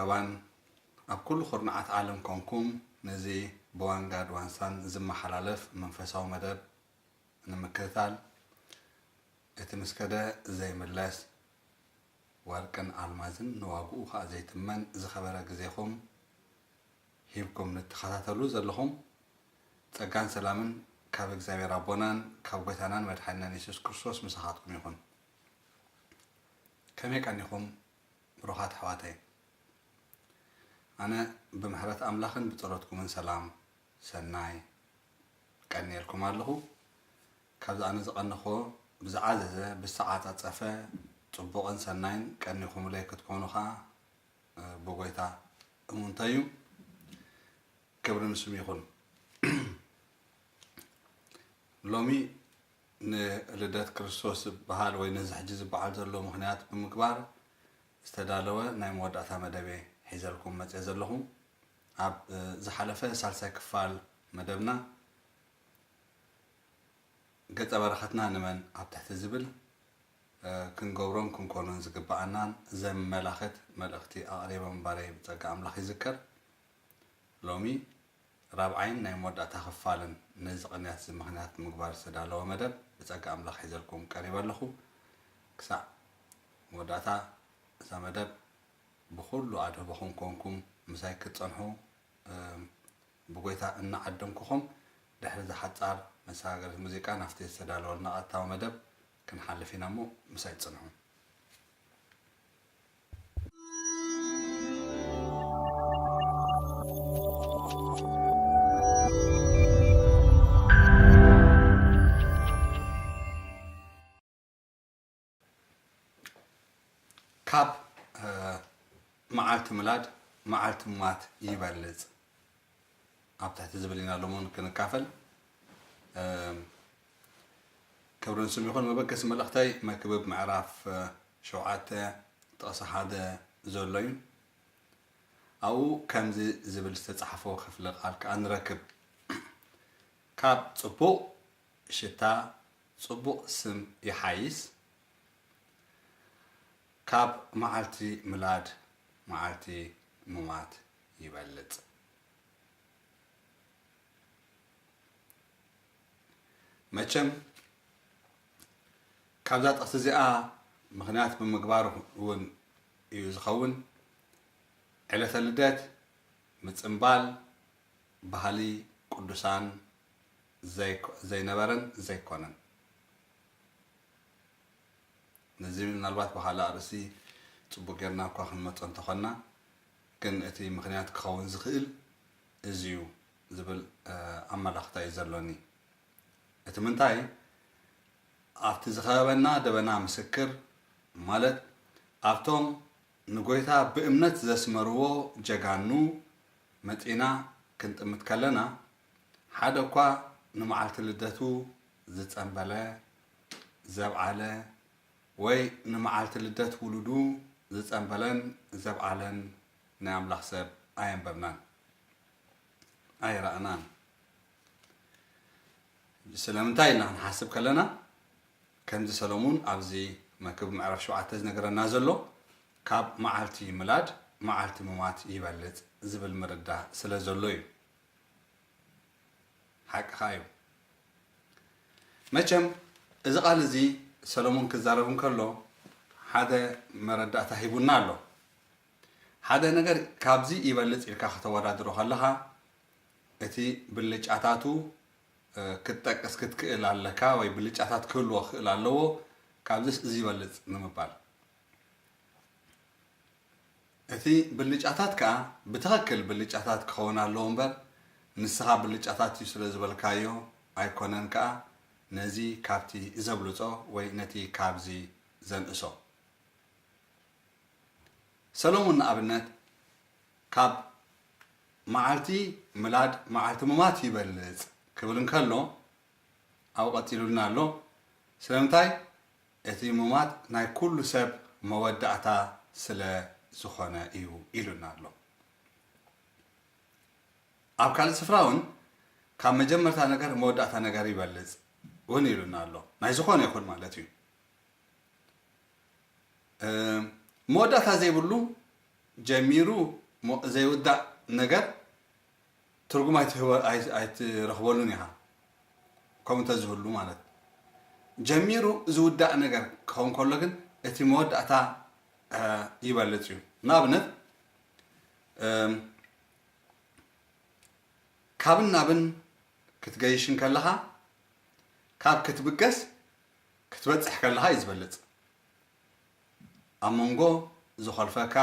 እዋን ኣብ ኩሉ ኩርናዓት ዓለም ኮንኩም ነዚ ብዋንጋድ ዋንሳን ዝመሓላለፍ መንፈሳዊ መደብ ንምክትታል፣ እቲ ምስ ከደ ዘይምለስ ወርቅን ኣልማዝን ንዋግኡ ኸኣ ዘይትመን ዝኸበረ ግዜኹም ሂብኩም ንትኸታተሉ ዘለኹም፣ ጸጋን ሰላምን ካብ እግዚኣብሔር ኣቦናን ካብ ጐይታናን መድሓኒናን የሱስ ክርስቶስ ምሳኻትኩም ይኹን። ከመይ ቀኒኹም ብሩኻት ኣሕዋተይ? ኣነ ብምሕረት ኣምላኽን ብጸሎትኩምን ሰላም ሰናይ ቀንየልኩም ኣለኹ። ካብዚ ኣነ ዝቐነኹዎ ብዝዓዘዘ፣ ብዝተዓጻጸፈ ጽቡቕን ሰናይን ቀኒኹምለይ ክትኮኑ ኸኣ፣ እ፣ ብጐይታ እሙንተይ እዩ። ክብሪ ንስሙ ይኹን። ሎሚ ንልደት ክርስቶስ ዝበሃል ወይ ነዚ ሕጂ ዝበዓል ዘሎ ምኽንያት ብምግባር ዝተዳለወ ናይ መወዳእታ መደብ እየ ሒዘልኩም መጽየ ዘለኹ። ኣብ፣ እ፣ ዝሓለፈ ሳልሳይ ክፋል መደብና ገጸ በረኸትና ንመን ኣብ ትሕቲ ዝብል፣ እ፣ ክንገብሮን ክንኮኖን ዝግብኣናን ዘመላኽት መልእኽቲ ኣቕሪበ ምንባረይ ብጸጋ ኣምላኽ ይዝከር። ሎሚ ራብዓይን ናይ መወዳእታ ክፋልን ነዚ ቅንያት እዚ ምኽንያት ብምግባር ዝተዳለወ መደብ ብጸጋ ኣምላኽ ሒዘልኩም ቀሪበ ኣለኹ። ክሳዕ መወዳእታ እዛ መደብ ብኹሉ ኣድህቦኹም ኮንኩም ምሳይ ክትጸንሑ፣ እ፣ ብጎይታ እናዓደምኩኹም፣ ድሕሪ እዛ ሓጻር መሰጋገሪት ሙዚቃ ናብቲ ዝተዳለወልና ቀጥታዊ መደብ ክንሓልፍ ኢና እሞ ምሳይ ጽንሑ። ካብ፣ እ፣ መዓልቲ ምላድ መዓልቲ ምማት ይበልጽ ኣብ ትሕቲ ዝብል ኢና ሎምን ክንካፈል። እ፣ ክብሪ ንስሙ ይኹን። መበገሲ መልእኽተይ መክብብ ምዕራፍ፣ እ፣ ሸውዓተ ጥቕሲ ሓደ ዘሎ እዩ። ኣብኡ ከምዚ ዝብል ዝተጻሕፎ ክፍሊ ቃል ከኣ ንረክብ። ካብ ጽቡቕ ሽታ ጽቡቕ ስም ይሓይስ፣ ካብ መዓልቲ ምላድ መዓልቲ ምማት ይበልጽ። መቸም ካብዛ ጥቕሲ እዚኣ ምኽንያት ብምግባር እውን እዩ ዝኸውን። ዕለተ ልደት ምጽምባል ባህሊ ቅዱሳን ዘይኮ-፣ ዘይነበረን ዘይኮነን። ነዚ ምናልባት ብኻልእ ኣርእስቲ ጽቡቕ ጌርና እኳ ክንመጾ እንተኾንና፣ ግን እቲ ምኽንያት ክኸውን ዝኽእል እዚ እዩ ዝብል፣ እ፣ ኣመላኽታ እዩ ዘሎኒ። እቲ ምንታይ፣ ኣብቲ ዝኸበበና ደበና ምስክር፣ ማለት ኣብቶም ንጎይታ ብእምነት ዘስመርዎ ጀጋኑ መጺና ክንጥምት ከለና፣ ሓደ እኳ ንመዓልቲ ልደቱ ዝጸንበለ፣ ዘብዓለ፣ ወይ ንመዓልቲ ልደት ውሉዱ ዝጸንበለን ዘብዓለን ናይ ኣምላኽ ሰብ ኣየንበብናን፣ ኣይረኣናን። ስለምንታይ ኢልና ክንሓስብ ከለና፣ ከምዚ ሰሎሙን ኣብዚ መክብብ ምዕራፍ ሸውዓተ ዝነገረና ዘሎ፣ ካብ መዓልቲ ምላድ መዓልቲ ምማት ይበልጽ ዝብል ምርዳእ ስለ ዘሎ እዩ። ሓቂ ኸኣ እዩ። መቸም እዚ ቃል እዚ ሰሎሞን ክዛረብ እንከሎ ሓደ መረዳእታ ሂቡና ኣሎ። ሓደ ነገር ካብዚ ይበልጽ ኢልካ ከተወዳድሮ ከለኻ፣ እቲ ብልጫታቱ፣ እ፣ ክትጠቅስ ክትክእል ኣለካ፣ ወይ ብልጫታት ክህልዎ ክኽእል ኣለዎ፣ ካብዚስ እዚ ይበልጽ ንምባል። እቲ ብልጫታት ከኣ ብትኽክል ብልጫታት ክኸውን ኣለዎ እምበር፣ ንስኻ ብልጫታት እዩ ስለ ዝበልካዮ ኣይኮነን ከኣ ነዚ ካብቲ ዘብልጾ ወይ ነቲ ካብዚ ዘንእሶ። ሰሎሞን ንኣብነት ካብ መዓልቲ ምላድ መዓልቲ ምማት ይበልጽ ክብል እንከሎ፣ ኣብኡ ቀጺሉልና ኣሎ። ስለምንታይ? እቲ ምማት ናይ ኩሉ ሰብ መወዳእታ ስለ ዝኾነ እዩ ኢሉና ኣሎ። ኣብ ካልእ ስፍራ እውን ካብ መጀመርታ ነገር መወዳእታ ነገር ይበልጽ እውን ኢሉና ኣሎ። ናይ ዝኾነ ይኹን ማለት እዩ። እ፣ መወዳእታ ዘይብሉ ጀሚሩ ዘይውዳእ ነገር ትርጉም ኣይትረኽበሉን ኢኻ። ከምኡ እንተዝህሉ ማለት ጀሚሩ ዝውዳእ ነገር ክኸውን ከሎ ግን እቲ መወዳእታ ይበልፅ እዩ። ንኣብነት ካብን ናብን ክትገይሽ እንከለኻ ካብ ክትብገስ ክትበፅሕ ከለኻ እዩ ዝበልፅ። ኣብ መንጎ ዝኾልፈካ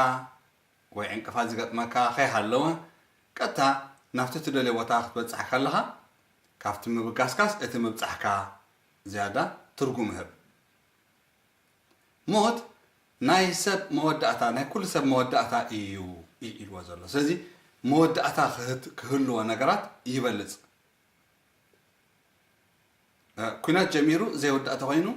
ወይ ዕንቅፋት ዝገጥመካ ከይሃለወ ቀጥታ ናብቲ ትደልዮ ቦታ ክትበፅሕ ከለኻ ካብቲ ምብጋስካስ እቲ ምብፃሕካ ዝያዳ ትርጉም ይህብ። ሞት ናይ ሰብ መወዳእታ ናይ ኩሉ ሰብ መወዳእታ እዩ ኢልዎ ዘሎ። ስለዚ መወዳእታ ክህልዎ ነገራት ይበልፅ። ኩናት ጀሚሩ ዘይወዳእ ተኮይኑ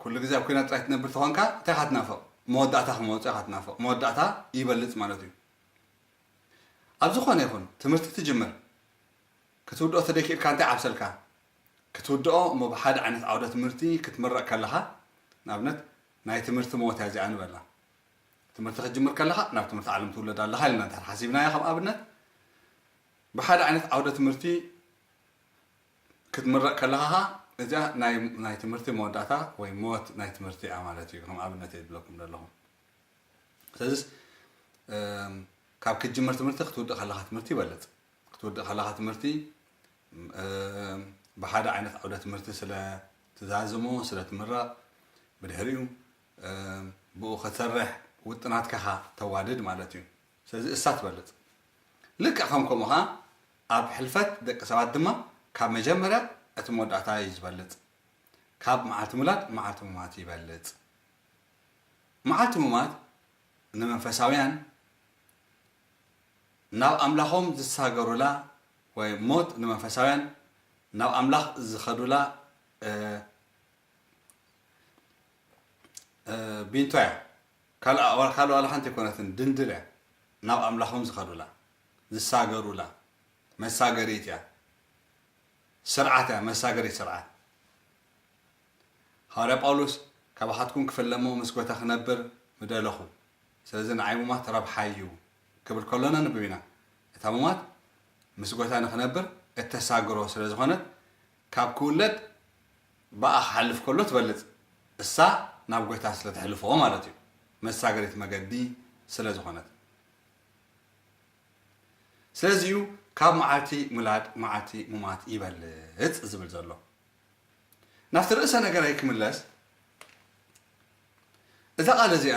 ኩሉ ግዜ ኣብ ኩናት ጥራይ ትነብር ተኾንካ እንታይ ኢኻ ትናፍቕ? መወዳእታ ክመውፅእ ኢኻ ትናፍቕ። መወዳእታ ይበልፅ ማለት እዩ። ኣብ ዝኾነ ይኹን ትምህርቲ ትጅምር ክትውድኦ ተደይክእልካ እንታይ ዓብሰልካ? ክትውድኦ እሞ ብሓደ ዓይነት ዓውደ ትምህርቲ ክትምረቕ ከለኻ ንኣብነት ናይ ትምህርቲ ሞት እያ እዚኣ ንበላ። ትምህርቲ ክትጅምር ከለኻ ናብ ትምህርቲ ዓለም ትውለድ ኣለኻ ኢልና እንተ ሓሲብናዮ ከም ኣብነት ብሓደ ዓይነት ዓውደ ትምህርቲ ክትምረቕ ከለኻ እዚኣ ናይ ትምህርቲ መወዳእታ ወይ ሞት ናይ ትምህርቲ እያ ማለት እዩ። ከም ኣብነት እየ ዝብለኩም ዘለኹ። ስለዚስ ካብ ክትጅምር ትምህርቲ ክትውድእ ከለኻ ትምህርቲ ይበልፅ። ክትውድእ ከለኻ ትምህርቲ ብሓደ ዓይነት ዓውደ ትምህርቲ ስለ ትዛዝሞ ስለ ትምረቕ ብድሕሪኡ ብኡ ክትሰርሕ ውጥናትካ ተዋድድ ማለት እዩ። ስለዚ እሳ ትበልፅ። ልክዕ ከም ከምኡ ኸዓ ኣብ ሕልፈት ደቂ ሰባት ድማ ካብ መጀመርያ እቲ መወዳእታ እዩ ዝበልፅ። ካብ መዓልቲ ሙላድ መዓልቲ ሙማት ይበልፅ። መዓልቲ ሙማት ንመንፈሳውያን ናብ ኣምላኾም ዝሳገሩላ ወይ ሞት ንመንፈሳውያን ናብ ኣምላኽ ዝኸዱላ ቢንቶ እያ። ካልእ ዋላ ሓንቲ ኣይኮነትን፣ ድንድል እያ። ናብ ኣምላኾም ዝኸዱላ ዝሳገሩላ መሳገሪት እያ። ስርዓት እያ፣ መሳገሪት ስርዓት። ሃዋርያ ጳውሎስ ካባኻትኩም ክፍለሞ ምስ ጎይታ ክነብር ምደለኹ፣ ስለዚ ንዓይ ሙማት ረብሓ እዩ ክብል ከሎ ነንብብ ኢና። እታ ሙማት ምስ ጎይታ ንክነብር እተሳግሮ ስለ ዝኾነት ካብ ክውለድ ብኣ ክሓልፍ ከሎ ትበልጽ። እሳ ናብ ጎይታ ስለ ተሕልፎ ማለት እዩ። መሳገሪት መገዲ ስለ ዝኾነት። ስለዚ እዩ ካብ መዓልቲ ሙላድ መዓልቲ ሙማት ይበልጽ ዝብል ዘሎ። ናብቲ ርእሰ ነገረይ ክምለስ፣ እዛ ቃል እዚኣ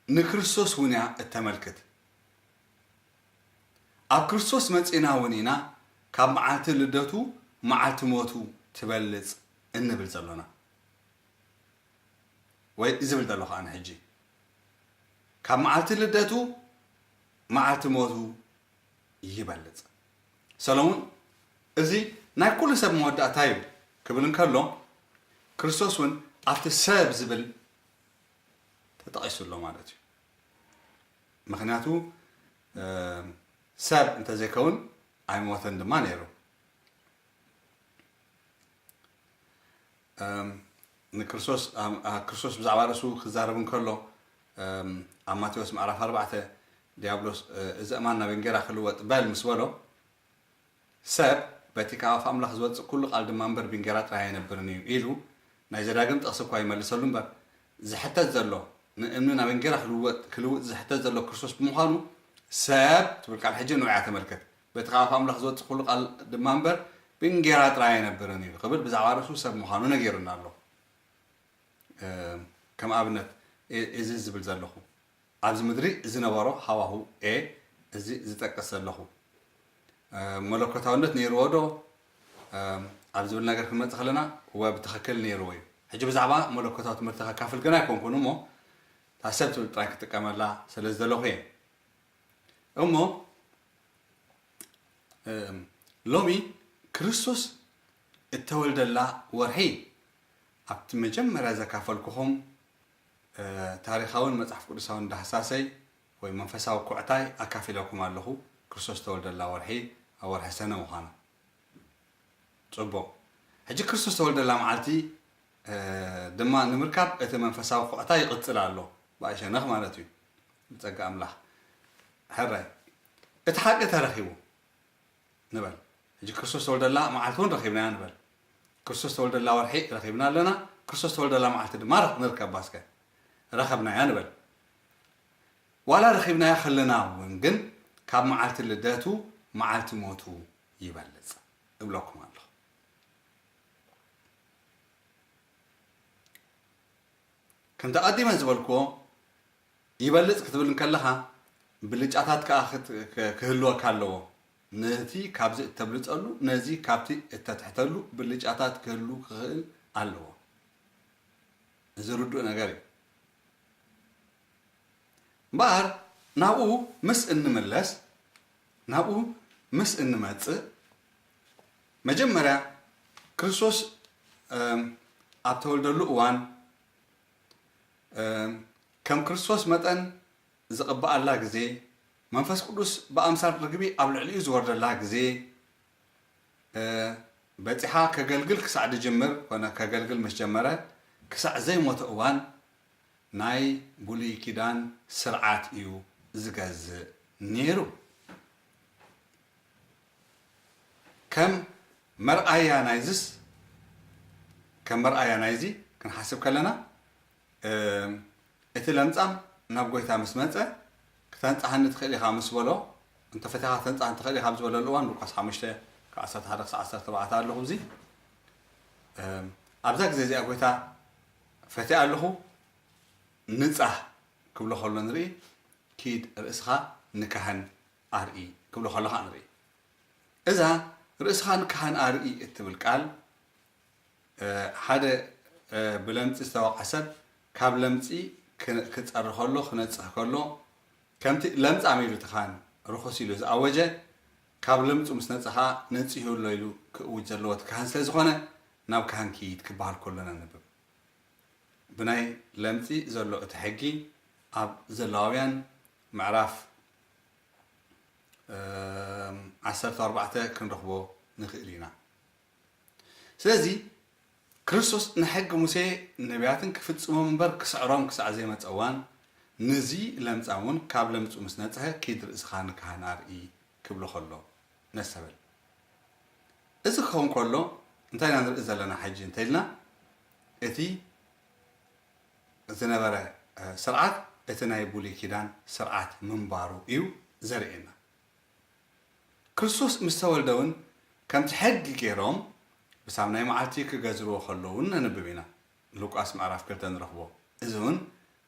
ንክርስቶስ እውን እያ እተመልክት። ኣብ ክርስቶስ መጺና እውን ኢና ካብ መዓልቲ ልደቱ መዓልቲ ሞቱ ትበልጽ እንብል ዘሎና። ወይ ዝብል ዘለኹ ኣነ ሕጂ ካብ መዓልቲ ልደቱ መዓልቲ ሞቱ ይበልጽ። ሰሎሙን እዚ ናይ ኩሉ ሰብ መወዳእታ እዩ ክብል እንከሎ ክርስቶስ እውን ኣብቲ ሰብ ዝብል ተጠቒሱ ኣሎ ማለት እዩ። ምክንያቱ ሰብ እንተዘይከውን ኣይሞተን ድማ ነይሩ። ንክርስቶስ ክርስቶስ ብዛዕባ ርእሱ ክዛረብ እንከሎ ኣብ ማቴዎስ ምዕራፍ ኣርባዕተ ዲያብሎስ እዚ እማን ናብ እንጌራ ክልወጥ በል ምስ በሎ ሰብ በቲ ካብ ኣፍ ኣምላኽ ዝወፅእ ኩሉ ቃል ድማ እምበር ብእንጌራ ጥራይ ኣይነብርን እዩ ኢሉ ናይ ዘዳግም ጥቕሲ እኳ ይመልሰሉ እምበር ዝሕተት ዘሎ ንእምኒ ናብ እንጌራ ክልወጥ ክልውጥ ዝሕተት ዘሎ ክርስቶስ ብምዃኑ ሰብ ትብል ቃል ሕጂ ንዑ እያ ተመልከት። በቲ ካብ ኣፍ ኣምላኽ ዝወፅእ ኩሉ ቃል ድማ እምበር ብእንጌራ ጥራይ ኣይነብርን እዩ ክብል ብዛዕባ ርእሱ ሰብ ምዃኑ ነጊሩና ኣሎ። ከም ኣብነት እዚ ዝብል ዘለኹ ኣብዚ ምድሪ ዝነበሮ ሃዋሁ ኤ እዚ ዝጠቅስ ዘለኹ መለኮታውነት ነይርዎ ዶ ኣብ ዝብል ነገር ክንመፅእ ከለና ወ ብትኽክል ነይርዎ እዩ። ሕጂ ብዛዕባ መለኮታዊ ትምህርቲ ከካፍል ግን ኣይኮንኩን እሞ እታ ሰብ ትብል ጥራይ ክጥቀመላ ስለ ዝደለኹ እየ። እሞ ሎሚ ክርስቶስ እተወልደላ ወርሒ ኣብቲ መጀመርያ ዘካፈልኩኹም ታሪኻውን መጽሓፍ ቅዱሳውን ዳህሳሰይ ወይ መንፈሳዊ ኩዕታይ ኣካፊለኩም ኣለኹ። ክርስቶስ ዝተወልደላ ወርሒ ኣብ ወርሒ ሰነ ምዃኑ ጽቡቕ። ሕጂ ክርስቶስ ዝተወልደላ መዓልቲ ድማ ንምርካብ እቲ መንፈሳዊ ኩዕታ ይቕጽል ኣሎ። ብኣይ ሸነኽ ማለት እዩ። ብጸጋ ኣምላኽ ሕራይ እቲ ሓቂ ተረኺቡ ንበል። ሕጂ ክርስቶስ ተወልደላ መዓልቲ እውን ረኺብናያ ንበል። ክርስቶስ ተወልደላ ወርሒ ረኺብና ኣለና። ክርስቶስ ተወልደላ መዓልቲ ድማ ንርከባ እስከ። ረኸብናያ ንበል። ዋላ ረኺብናያ ከለና እውን ግን ካብ መዓልቲ ልደቱ መዓልቲ ሞቱ ይበልጽ እብለኩም ኣለኹ። ከምቲ ኣቐዲመ ዝበልክዎ ይበልጽ ክትብል እንከለኻ ብልጫታት ከኣ ክህልወካ ኣለዎ። ነቲ ካብዚ እተብልጸሉ ነዚ ካብቲ እተትሕተሉ ብልጫታት ክህሉ ክኽእል ኣለዎ። እዚ ርዱእ ነገር እዩ። እምበኣር ናብኡ ምስ እንምለስ ናብኡ ምስ እንመጽእ መጀመርያ ክርስቶስ ኣብ ተወልደሉ እዋን ከም ክርስቶስ መጠን ዝቕበኣላ ግዜ መንፈስ ቅዱስ ብኣምሳል ርግቢ ኣብ ልዕሊኡ ዝወርደላ ግዜ በጺሓ ከገልግል ክሳዕ ድጅምር ኮነ ከገልግል ምስ ጀመረ ክሳዕ ዘይሞተ እዋን ናይ ብሉይ ኪዳን ስርዓት እዩ ዝገዝእ ነይሩ። ከም መርኣያ ናይዝስ ከም መርኣያ ናይዚ ክንሓስብ ከለና እቲ ለምጻም ናብ ጎይታ ምስ መጸ ክተንጻሃኒ ትኽእል ኢኻ ምስ በሎ እንተፈቲኻ ክተንጻሃኒ ትኽእል ኢኻ ኣብ ዝበለሉ እዋን ሉቃስ ሓሙሽተ ካብ ዓሰርተ ሓደ ክሳብ ዓሰርተ ኣርባዕተ ኣለኹ። እዚ ኣብዛ ግዜ እዚኣ ጎይታ ፈትያ ኣለኹ ንጻህ ክብሎ ከሎ ንርኢ። ኪድ ርእስኻ ንካህን ኣርኢ ክብሎ ከሎ ከዓ ንርኢ። እዛ ርእስኻ ንካህን ኣርኢ እትብል ቃል ሓደ ብለምጺ ዝተወቕዐ ሰብ ካብ ለምጺ ክጸሪ ከሎ ክነጽህ ከሎ ከምቲ ለምጻም ኢሉ እቲ ካህን ርኹስ ኢሉ ዝኣወጀ ካብ ለምጹ ምስ ነጸኻ ነጺሁ ኣሎ ኢሉ ክእውጅ ዘለዎ እቲ ካህን ስለ ዝኾነ ናብ ካህን ኪድ ክበሃል ከሎ ነንብብ። ብናይ ለምጺ ዘሎ እቲ ሕጊ ኣብ ዘሌዋውያን ምዕራፍ ዓሰርተ ኣርባዕተ ክንረኽቦ ንኽእል ኢና። ስለዚ ክርስቶስ ንሕጊ ሙሴ ነቢያትን ክፍጽሞም እምበር ክስዕሮም ክሳዕ ዘይመጸ እዋን ንዚ ለምጻም እውን ካብ ለምጹ ምስ ነጽሀ ኪድ ርእስኻ ንካህን ኣርኢ ክብሎ ከሎ ነስተበል። እዚ ክኸውን ከሎ እንታይ ኢና ንርኢ ዘለና ሕጂ እንተኢልና እቲ ዝነበረ ስርዓት እቲ ናይ ብሉይ ኪዳን ስርዓት ምንባሩ እዩ ዘርእየና። ክርስቶስ ምስ ተወልደ እውን ከምቲ ሕጊ ገይሮም ብሳምናይ መዓልቲ ክገዝርዎ ከለዉ እውን ነንብብ ኢና። ሉቃስ ምዕራፍ ክልተ ንረኽቦ። እዚ እውን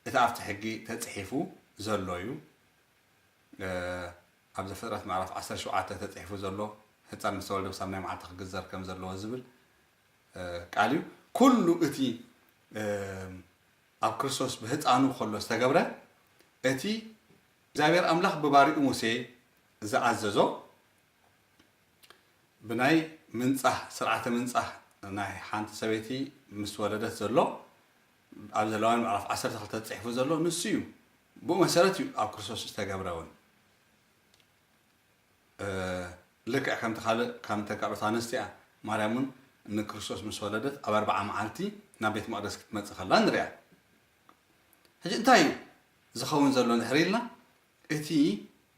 እቲ ኣብቲ ሕጊ ተጽሒፉ ዘሎ እዩ። ኣብ ዘፍጥረት ምዕራፍ ዓሰርተ ሸውዓተ ተጽሒፉ ዘሎ ህጻን ምስ ተወልደ ብሳምናይ መዓልቲ ክግዘር ከም ዘለዎ ዝብል ቃል እዩ። ኩሉ እቲ ኣብ ክርስቶስ ብህፃኑ ከሎ ዝተገብረ እቲ እግዚኣብሔር ኣምላኽ ብባሪኡ ሙሴ ዝኣዘዞ ብናይ ምንፃህ ስርዓተ ምንፃህ ናይ ሓንቲ ሰበይቲ ምስ ወለደት ዘሎ ኣብ ዘለዋን ምዕራፍ ዓሰርተ ክልተ ተፅሒፉ ዘሎ ንሱ እዩ። ብኡ መሰረት እዩ ኣብ ክርስቶስ ዝተገብረ እውን። ልክዕ ከምቲ ካልእ ከምተን ካልኦት ኣንስቲ እያ ማርያም እውን ንክርስቶስ ምስ ወለደት ኣብ ኣርብዓ መዓልቲ ናብ ቤት መቕደስ ክትመፅእ ከላ ንሪኣ። ሕጂ እንታይ እዩ ዝኸውን ዘሎ እንድሕር ኢልና እቲ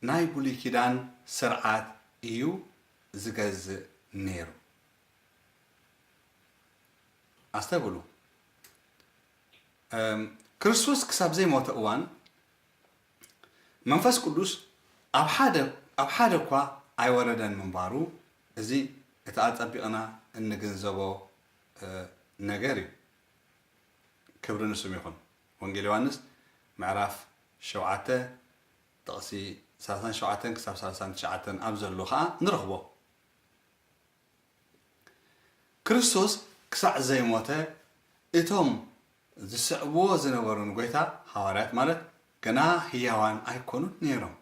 ናይ ብሉይ ኪዳን ስርዓት እዩ ዝገዝእ ነይሩ። ኣስተብህሉ። ክርስቶስ ክሳብ ዘይሞተ እዋን መንፈስ ቅዱስ ኣብ ሓደ ኣብ ሓደ እኳ ኣይወረደን ምንባሩ እዚ እቲ ኣጸቢቕና እንግንዘቦ ነገር እዩ። ክብሪ ንስም ይኹን። ወንጌል ዮሃንስ ምዕራፍ ሸውዓተ ጥቕሲ ሰላሳን ሸውዓተን ክሳብ ሰላሳን ትሽዓተን ኣብ ዘሎ ኸኣ ንረኽቦ። ክርስቶስ ክሳዕ ዘይሞተ እቶም ዝስዕብዎ ዝነበሩ ንጎይታ ሃዋርያት ማለት ገና ህያዋን ኣይኮኑን ነይሮም።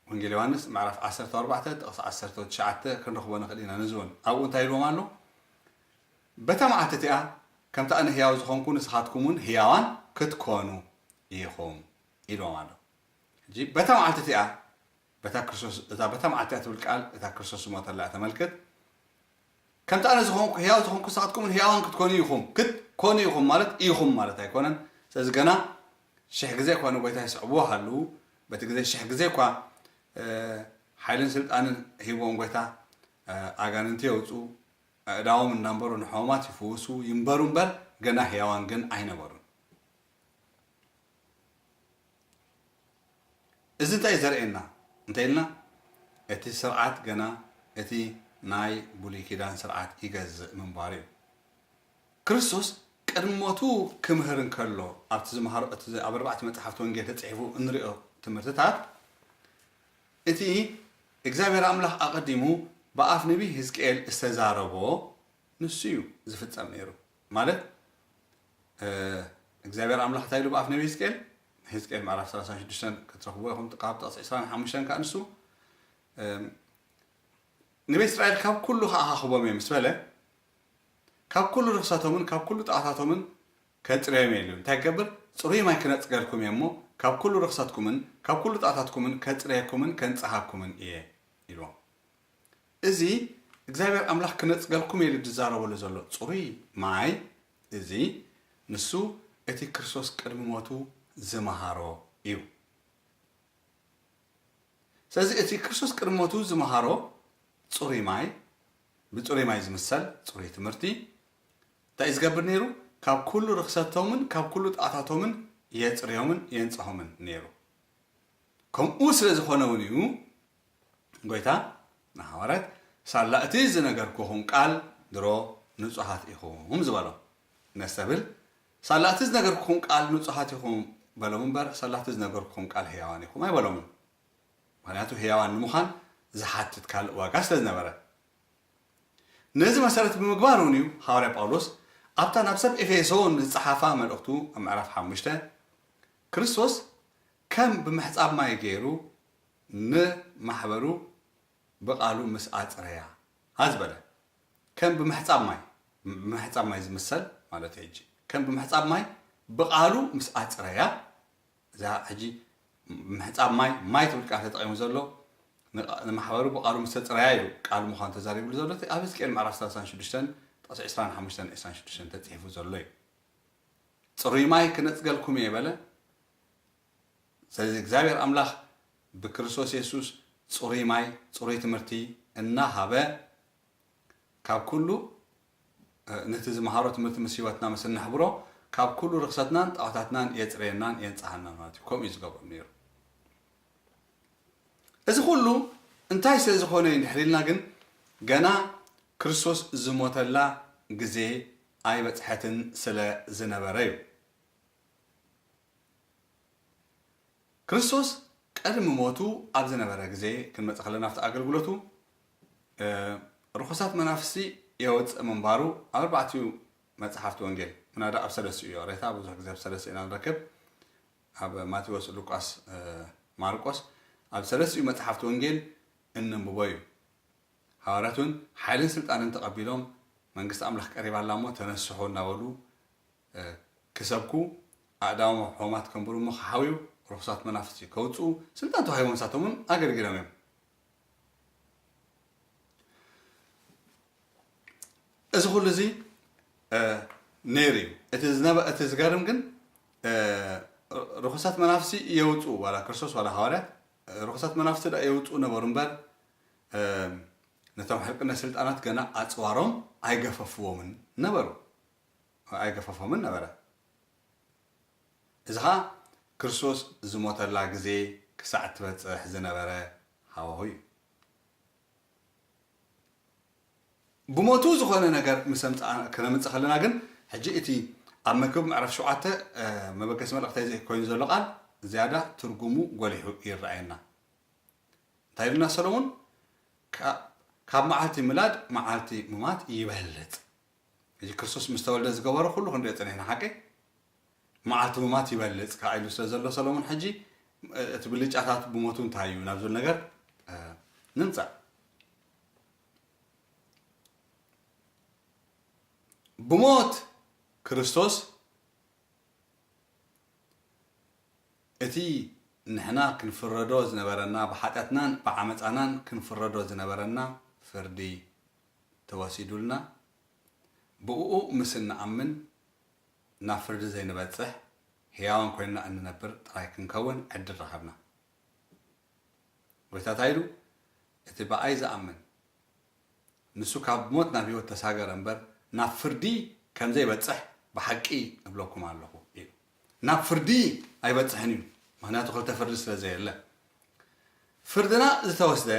ወንጌል ዮሃንስ ምዕራፍ ዓሰርተ ኣርባዕተ ጥቕሲ ዓሰርተ ትሽዓተ ክንረኽቦ ንኽእል ኢና። ነዚ እውን ኣብኡ እንታይ ኢልዎም ኣሎ? በታ መዓልቲ እቲኣ ከምቲ ኣነ ህያው ዝኾንኩ ንስኻትኩም እውን ህያዋን ክትኮኑ ኢኹም ኢልዎም ኣሎ። ሕጂ በታ መዓልቲ እቲኣ በታ ክርስቶስ እታ በታ መዓልቲ እያ ትብል ቃል እታ ክርስቶስ ዝሞተላ እያ ተመልክት። ከምቲ ኣነ ዝኾንኩ ህያው ዝኾንኩ ንስኻትኩም እውን ህያዋን ክትኮኑ ኢኹም። ክትኮኑ ኢኹም ማለት ኢኹም ማለት ኣይኮነን። ስለዚ ገና ሽሕ ግዜ እኳ ንጎይታ ይስዕብዎ ሃለዉ በቲ ግዜ ሽሕ ግዜ እኳ፣ እ፣ ሓይልን ስልጣንን ሂብዎም ጎይታ፣ እ፣ ኣጋንንቲ የውፅኡ፣ ኣእዳዎም እናንበሩ ንሕሙማት ይፍውሱ ይንበሩ እምበር፣ ገና ህያዋን ግን ኣይነበሩን። እዚ እንታይ እዩ ዘርእየና እንተ ኢልና፣ እቲ ስርዓት ገና እቲ ናይ ብሉይ ኪዳን ስርዓት ይገዝእ ምንባሩ እዩ። ክርስቶስ ቅድሚ ሞቱ ክምህር እንከሎ፣ ኣብቲ ዝመሃሮ፣ እቲ ኣብ ኣርባዕተ መጽሓፍቲ ወንጌል ተጻሒፉ እንሪኦ ትምህርትታት፣ እቲ እግዚኣብሔር ኣምላኽ ኣቐዲሙ ብኣፍ ነቢይ ህዝቅኤል ዝተዛረቦ ንሱ እዩ ዝፍጸም ነይሩ። ማለት፣ እ፣ እግዚኣብሔር ኣምላኽ እንታይ ኢሉ ብኣፍ ነቢይ ህዝቅኤል? ህዝቅኤል ምዕራፍ ሰላሳን ሽዱሽተን ክትረኽብዎ ኢኹም፣ ካብ ጥቕሲ ዕስራን ሓሙሽተን ከኣ ንሱ፣ እ፣ ንቤት እስራኤል ካብ ኩሉ ከኣኻኽቦም እየ ምስ በለ፣ ካብ ኩሉ ርኽሰቶምን ካብ ኩሉ ጣዖታቶምን ከጽርዮም እየ ኢሉ። እንታይ ክገብር? ጽሩይ ማይ ክነጽገልኩም እየ እሞ፣ ካብ ኩሉ ርኽሰትኩምን ካብ ኩሉ ጣዖታትኩምን ከጽርየኩምን ከንጽሃኩምን እየ ኢልዎም። እዚ እግዚኣብሔር ኣምላኽ ክነጽገልኩም እየ ኢሉ ዝዛረበሉ ዘሎ ጽሩይ ማይ፣ እዚ ንሱ እቲ ክርስቶስ ቅድሚ ሞቱ ዝመሃሮ እዩ። ስለዚ እቲ ክርስቶስ ቅድሚ ሞቱ ዝመሃሮ ጽሩይ ማይ፣ ብጽሩይ ማይ ዝምሰል ጽሩይ ትምህርቲ እንታይ እዩ ዝገብር ነይሩ? ካብ ኩሉ ርኽሰቶምን ካብ ኩሉ ጣዖታቶምን የጽርዮምን የንጽሆምን ነይሩ። ከምኡ ስለ ዝኾነ እውን እዩ ጎይታ ንሃዋርያት፣ ሳላ እቲ ዝነገርኩኹም ቃል ድሮ ንጹሃት ኢኹም ዝበሎም። ነስተብል፣ ሳላ እቲ ዝነገርኩኹም ቃል ንጹሃት ኢኹም በሎም እምበር፣ ሳላ እቲ ዝነገርኩኹም ቃል ህያዋን ኢኹም ኣይበሎምን። ምኽንያቱ ህያዋን ንምዃን ዝሓትት ካልእ ዋጋ ስለ ዝነበረ። ነዚ መሰረት ብምግባር እውን እዩ ሃዋርያ ጳውሎስ ኣብታ ናብ ሰብ ኤፌሶን ዝጸሓፋ መልእኽቱ ኣብ ምዕራፍ ሓሙሽተ፣ ክርስቶስ ከም ብምሕጻብ ማይ ገይሩ ንማሕበሩ ብቓሉ ምስ ኣጽረያ ዝበለ። ከም ብምሕጻብ ማይ፣ ብምሕጻብ ማይ ዝምሰል ማለት እዩ። ሕጂ ከም ብምሕጻብ ማይ ብቓሉ ምስ ኣጽረያ፣ እዛ ሕጂ ምሕጻብ ማይ፣ ማይ ትብል ቃል ተጠቒሙ ዘሎ ንቓ-፣ ንማሕበሩ ብቓሉ ምስ ተጽረያ እዩ ቃል ምዃኑ ተዛሪብሉ ዘሎ። እቲ ኣብ ሕዝቅኤል ምዕራፍ ሰላሳን ሽዱሽተን ጥቕሲ ዕስራን ሓሙሽተን ዕስራን ሽዱሽተን ተጻሒፉ ዘሎ እዩ። ጽሩይ ማይ ክነጽገልኩም እየ በለ። ስለዚ እግዚኣብሔር ኣምላኽ ብክርስቶስ የሱስ ጽሩይ ማይ፣ ጽሩይ ትምህርቲ እናሃበ ካብ ኩሉ፣ እ፣ ነቲ ዝመሃሮ ትምህርቲ ምስ ህይወትና ምስ እነሕብሮ፣ ካብ ኩሉ ርኽሰትናን ጣዖታትናን የጽርየናን የንጽሃናን ማለት እዩ። ከምኡ እዩ ዝገብሮ ነይሩ። እዚ ኩሉ እንታይ ስለ ዝኾነ እዩ እንድሕር ኢልና ግን፣ ገና ክርስቶስ ዝሞተላ ግዜ ኣይበጽሐትን ስለ ዝነበረ እዩ። ክርስቶስ ቅድሚ ሞቱ ኣብ ዝነበረ ግዜ ክንመጽእ ከለና፣ ኣብቲ ኣገልግሎቱ፣ እ፣ ርኹሳት መናፍስቲ የወጽእ ምንባሩ ኣብ ኣርባዕቲኡ መጽሓፍቲ ወንጌል፣ ምናዳ ኣብ ሰለስቲኡ እዩ። ሬታ ብዙሕ ግዜ ኣብ ሰለስቲኡ ኢና ንረክብ። ኣብ ማቴዎስ፣ ሉቃስ፣ እ፣ ማርቆስ፣ ኣብ ሰለስቲኡ መጽሓፍቲ ወንጌል እንንብቦ እዩ። ሃዋርያት እውን ሓይልን ስልጣንን ተቐቢሎም፣ መንግስቲ ኣምላኽ ቀሪባ ኣላ እሞ ተነስሑ እናበሉ፣ እ፣ ክሰብኩ፣ ኣእዳዎም ኣብ ሕሙማት ከንብሩ እሞ ክሓውዩ፣ ርኹሳት መናፍስቲ ከውፅኡ ስልጣን ተዋሂቦም ንሳቶም እውን ኣገልጊሎም እዮም። እዚ ኩሉ እዚ፣ እ፣ ነይሩ እዩ። እቲ ዝነበ-፣ እቲ ዝገርም ግን፣ እ፣ ርኹሳት መናፍስቲ የውፅኡ፣ ዋላ ክርስቶስ ዋላ ሃዋርያት፣ እ፣ ርኹሳት መናፍስቲ ደኣ የውፅኡ ነበሩ እምበር፣ እ፣ ነቶም ሕልቅነት ስልጣናት ገና ኣፅዋሮም ኣይገፈፍዎምን ነበሩ። ኣይገፈፎምን ነበረ። እዚ ኸኣ ክርስቶስ ዝሞተላ ግዜ ክሳዕ እትበጽሕ ዝነበረ ሃዋሁ እዩ። ብሞቱ ዝኾነ ነገር ምስ ኣምጽኣ-፣ ክነምጽእ ከለና ግን፣ ሕጂ እቲ ኣብ መክብብ ምዕራፍ ሸውዓተ፣ እ፣ መበገሲ መልእኽተይ ዘይ-፣ ኮይኑ ዘሎ ቃል ዝያዳ ትርጉሙ ጎሊሑ ይረኣየና። እንታይ ኢሉና ሰሎሞን? "ካ-፣ ካብ መዓልቲ ምላድ መዓልቲ ምማት ይበልጽ።" ሕጂ ክርስቶስ ምስ ተወልደ ዝገበሮ ኩሉ ክንሪኦ ጸኒሕና፣ ሓቂ? መዓልቲ ምማት ይበልጽ ከኣ ኢሉ ስለ ዘሎ ሰሎሞን፣ ሕጂ እቲ ብልጫታት ብሞቱ እንታይ እዩ ናብ ዝብል ነገር፣ እ፣ ንምጻእ። ብሞት ክርስቶስ እቲ ንሕና ክንፍረዶ ዝነበረና፣ ብሓጢኣትናን ብዓመጻናን ክንፍረዶ ዝነበረና ፍርዲ ተወሲዱልና፣ ብእኡ ምስ እንኣምን ናብ ፍርዲ ዘይንበጽሕ፣ ሕያዋን ኮይንና እንነብር ጥራይ ክንከውን ዕድል ረኸብና። ጎይታ እንታይ ኢሉ? እቲ ብኣይ ዝኣምን ንሱ ካብ ሞት ናብ ህይወት ተሳገረ እምበር ናብ ፍርዲ ከም ዘይበጽሕ ብሓቂ እብለኩም ኣለኹ ኢሉ። ናብ ፍርዲ ኣይበጽሕን እዩ፣ ምኽንያቱ ክልተ ፍርዲ ስለ ዘየለ። ፍርድና ዝተወስደ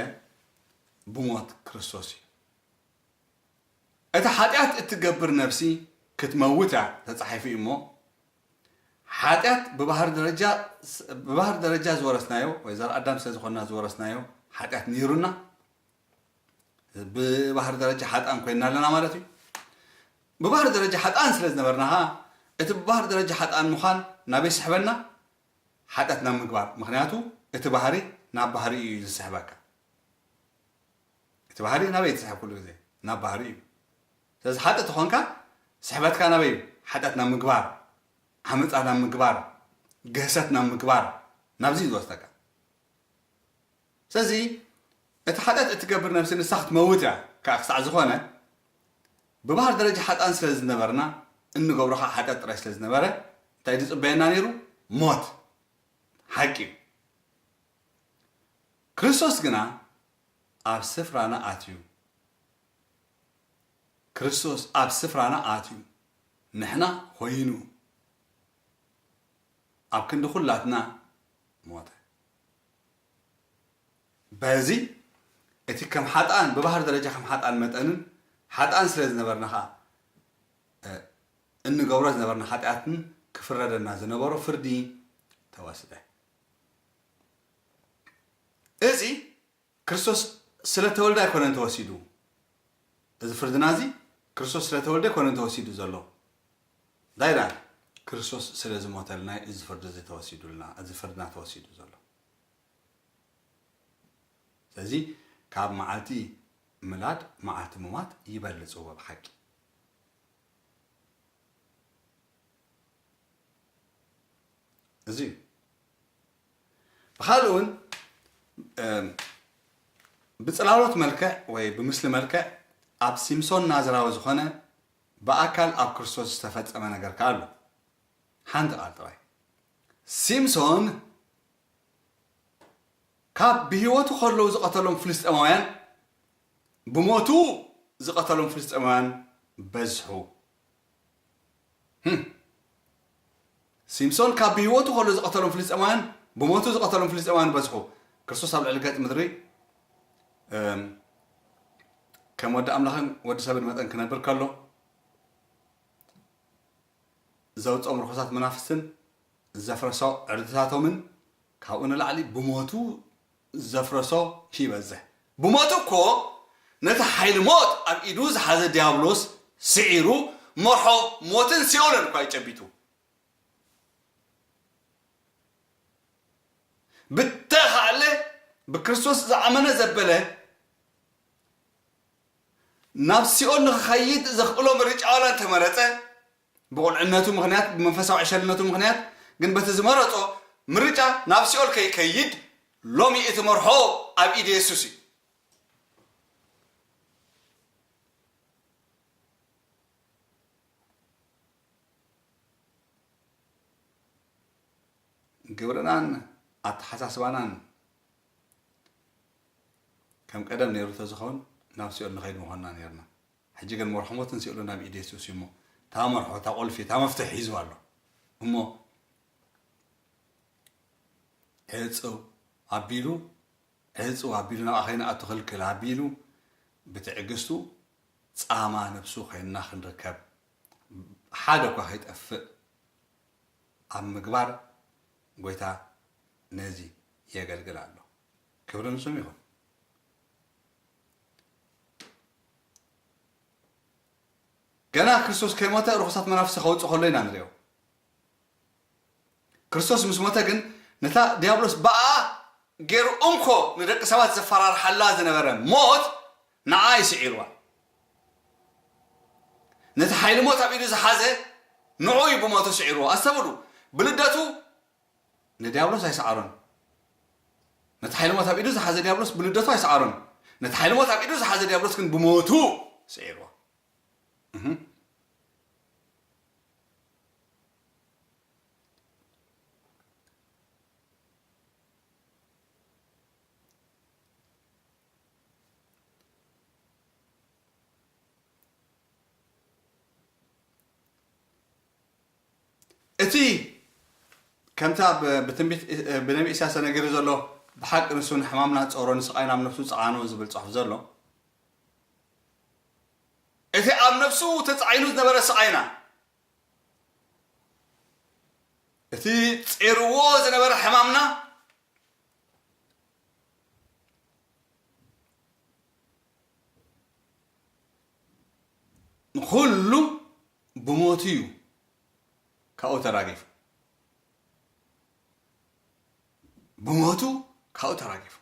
ብሞት ክርስቶስ እዩ። እቲ ሓጢኣት እትገብር ነፍሲ ክትመውት እያ ተጻሒፉ እዩ እሞ፣ ሓጢኣት ብባህሪ ደረጃ፣ ብባህሪ ደረጃ ዝወረስናዮ ወይ ዘር ኣዳም ስለ ዝኾንና ዝወረስናዮ ሓጢኣት ነይሩና፣ ብባህሪ ደረጃ ሓጥኣን ኮይንና ኣለና ማለት እዩ። ብባህሪ ደረጃ ሓጥኣን ስለ ዝነበርና ኸዓ፣ እቲ ብባህሪ ደረጃ ሓጥኣን ምዃን ናበይ ስሕበና? ሓጢኣት ናብ ምግባር። ምኽንያቱ እቲ ባህሪ ናብ ባህሪ እዩ ዝስሕበካ። እቲ ባህሪ ናበይ ትስሕብ? ኩሉ ግዜ ናብ ባህሪ እዩ። ስለዚ ሓጥእ ተኾንካ ስሕበትካ ናበይ እዩ? ሓጢኣት ናብ ምግባር፣ ዓመፃ ናብ ምግባር፣ ግህሰት ናብ ምግባር፣ ናብዚ እዩ ዝወስደካ። ስለዚ እቲ ሓጢኣት እትገብር ነፍሲ ንሳ ክትመውት እያ። ከዓ ክሳዕ ዝኾነ ብባህር ደረጃ ሓጥኣን ስለ ዝነበርና፣ እንገብሮ ከዓ ሓጢኣት ጥራይ ስለ ዝነበረ፣ እንታይ ዝፅበየና ነይሩ? ሞት። ሓቂ እዩ። ክርስቶስ ግና ኣብ ስፍራና ኣትዩ። ክርስቶስ ኣብ ስፍራና ኣትዩ፣ ንሕና ኮይኑ፣ ኣብ ክንዲ ኩላትና ሞተ። በዚ እቲ ከም ሓጥኣን፣ ብባህሪ ደረጃ ከም ሓጥኣን መጠንን ሓጥኣን ስለ ዝነበርና ኸዓ፣ እ፣ እንገብሮ ዝነበርና ሓጢኣትን ክፍረደና ዝነበሮ ፍርዲ ተወስደ። እዚ ክርስቶስ ስለ ተወልደ ኣይኮነን ተወሲዱ። እዚ ፍርድና እዚ ክርስቶስ ስለ ተወልደ ኣይኮነን ተወሲዱ ዘሎ። እንታይ ደኣ? ክርስቶስ ስለ ዝሞተልና እዩ እዚ ፍርዲ እዚ ተወሲዱልና፣ እዚ ፍርድና ተወሲዱ ዘሎ። ስለዚ ካብ መዓልቲ ምላድ መዓልቲ ምማት ይበልጽዎ ብሓቂ። እዚ እዩ። ብኻልእ እውን፣ እም፣ ብጽላሎት መልክዕ ወይ ብምስሊ መልክዕ ኣብ ሲምሶን ናዝራዊ ዝኾነ ብኣካል ኣብ ክርስቶስ ዝተፈጸመ ነገር ከኣ ኣሎ። ሓንቲ ቃል ጥራይ። ሲምሶን ካብ ብህይወቱ ከለዉ ዝቐተሎም ፍልስጤማውያን ብሞቱ ዝቐተሎም ፍልስጤማውያን በዝሑ። ህም። ሲምሶን ካብ ብህይወቱ ከሎ ዝቐተሎም ፍልስጤማውያን፣ ብሞቱ ዝቐተሎም ፍልስጤማውያን በዝሑ። ክርስቶስ ኣብ ልዕሊ ገጽ ምድሪ፣ እም፣ ከም ወዲ ኣምላኽን ወዲ ሰብን መጠን ክነብር ከሎ፣ ዘውጽኦም ርኹሳት መናፍስትን ዘፍረሶ ዕርድታቶምን ካብኡ ንላዕሊ ብሞቱ ዘፍረሶ ይበዝሕ። ብሞቱ እኮ ነቲ ሓይሊ ሞት ኣብ ኢዱ ዝሓዘ ዲያብሎስ ስዒሩ መርሖ ሞትን ሲኦልን እኳ እዩ ጨቢጡ። ብተኻእለ ብክርስቶስ ዝኣመነ ዘበለ ናብ ሲኦል ንኽኸይድ ዘኽእሎ ምርጫ ዋላ እንተመረጸ፣ ብቑልዕነቱ ምኽንያት፣ ብመንፈሳዊ ዕሸልነቱ ምኽንያት፣ ግን በቲ ዝመረጾ ምርጫ ናብ ሲኦል ከይከይድ ሎሚ እቲ መርሖ ኣብ ኢድ የሱስ እዩ። ግብርናን ኣተሓሳስባናን ከም ቀደም ነይሩ ተዝኸውን ናብ ሲኦል ንኸይድ ምኾንና ነይርና። ሕጂ ግን መርሖ ሞትን ሲኦልን ኣብ ኢድ የሱስ እዩ እሞ፣ እታ መርሖ፣ እታ ቁልፊ፣ እታ መፍትሒ ሒዙ ኣሎ። እሞ ዕጽው ኣቢሉ፣ ዕጽው ኣቢሉ፣ ናብኣ ከይንኣቱ ክልክል ኣቢሉ፣ ብትዕግስቱ ጻማ ነብሱ ኮይንና ክንርከብ፣ ሓደ እኳ ከይጠፍእ ኣብ ምግባር ጎይታ ነዚ የገልግል ኣሎ። ክብሪ ንስሙ ይኹን። ገና ክርስቶስ ከይሞተ ርኹሳት መናፍስቲ ከውጽእ ከሎ ኢና ንሪኦ። ክርስቶስ ምስ ሞተ ግን ነታ ዲያብሎስ ብኣ ገይሩ እንኮ ንደቂ ሰባት ዘፈራርሓላ ዝነበረ ሞት ንዓ እዩ ስዒርዋ። ነቲ ሓይሊ ሞት ኣብ ኢዱ ዝሓዘ ንዑ እዩ ብሞቱ ስዒርዎ። ኣስተብሉ፣ ብልደቱ ንዲያብሎስ ኣይሰዓሮን። ነቲ ሓይሊ ሞት ኣብ ኢዱ ዝሓዘ ዲያብሎስ ብልደቱ ኣይሰዓሮን። ነቲ ሓይሊ ሞት ኣብ ኢዱ ዝሓዘ ዲያብሎስ ግን ብሞቱ ስዒርዎ። እህ። እቲ ከምታ ብ-፣ ብትንቢት፣ ብነቢ ኢሳያስ ተነጊሩ ዘሎ፣ ብሓቂ ንሱ ንሕማምና ጾሮ፣ ንስቓይና ኣብ ነፍሱ ጸዓኖ ዝብል ጽሑፍ ዘሎ፣ እቲ ኣብ ነፍሱ ተጻዒኑ ዝነበረ ስቓይና፣ እቲ ጼርዎ ዝነበረ ሕማምና፣ ንኹሉ ብሞቱ እዩ ካብኡ ተራጊፉ። ብሞቱ ካብኡ ተራጊፉ።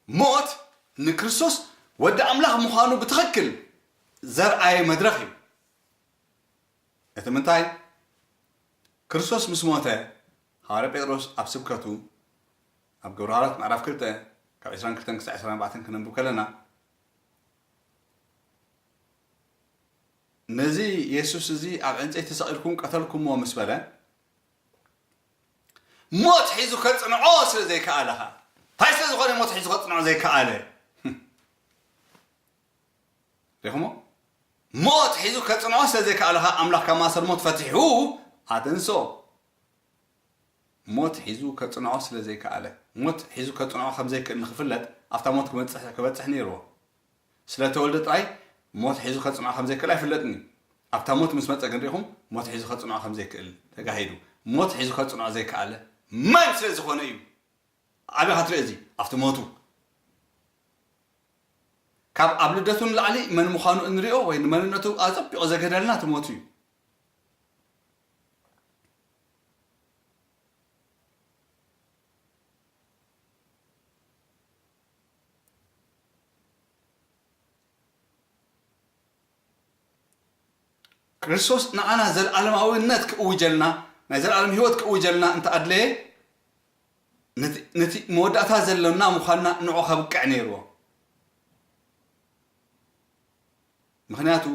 ሞት ንክርስቶስ ወዲ ኣምላኽ ምዃኑ ብትኽክል ዘርኣየ መድረኽ እዩ። እቲ ምንታይ? ክርስቶስ ምስ ሞተ፣ ሃዋርያ ጴጥሮስ ኣብ ስብከቱ፣ ኣብ ግብረ ሃዋርያት ምዕራፍ ክልተ፣ ካብ ዕስራን ክልተን ክሳዕ ዕስራን ኣርባዕተን ክነንብብ ከለና፣ ነዚ የሱስ እዚ ኣብ ዕንጸይቲ ሰቒልኩም ቀተልኩምዎ ምስ በለ፣ ሞት ሒዙ ከጽንዖ ስለ ዘይከኣለ ኸኣ። እንታይ ስለ ዝኾነ ሞት ሒዙ ከጽንዖ ዘይከኣለ? ሪኹሞ? ሞት ሒዙ ከጽንዖ ስለ ዘይከኣለ ኸኣ፣ ኣምላኽ ካብ ማእሰር ሞት ፈቲሑ ኣተንስኦ። ሞት ሒዙ ከጽንዖ ስለ ዘይከኣለ፣ ሞት ሒዙ ከጽንዖ ከም ዘይክእል ንኽፍለጥ፣ ኣብታ ሞት ክበጽሕ፣ ክበጽሕ ነይርዎ። ስለ ተወልደ ጥራይ ሞት ሒዙ ከጽንዖ ከም ዘይክእል ኣይፍለጥን እዩ። ኣብታ ሞት ምስ መጸ ግን ርኢኹም፣ ሞት ሒዙ ከጽንዖ ከም ዘይክእል ተጋሂዱ። ሞት ሒዙ ከጽንዖ ዘይከኣለ መን ስለ ዝኾነ እዩ? ኣበይ ኢኻ ትሪኦ እዚ? ኣብቲ ሞቱ። ካብ ኣብ ልደቱ ንላዕሊ መን ምዃኑ እንሪኦ ወይ ንመንነቱ ኣጸቢቑ ዘግህደልና እቲ ሞቱ እዩ። ክርስቶስ ንዓና ዘለኣለማዊነት ክእውጀልና፣ ናይ ዘለኣለም ህይወት ክእውጀልና እንተ ኣድለየ፣ ነቲ፣ ነቲ መወዳእታ ዘሎና ምዃንና ንዑ ከብቅዕ ነይርዎ። ምኽንያቱ፣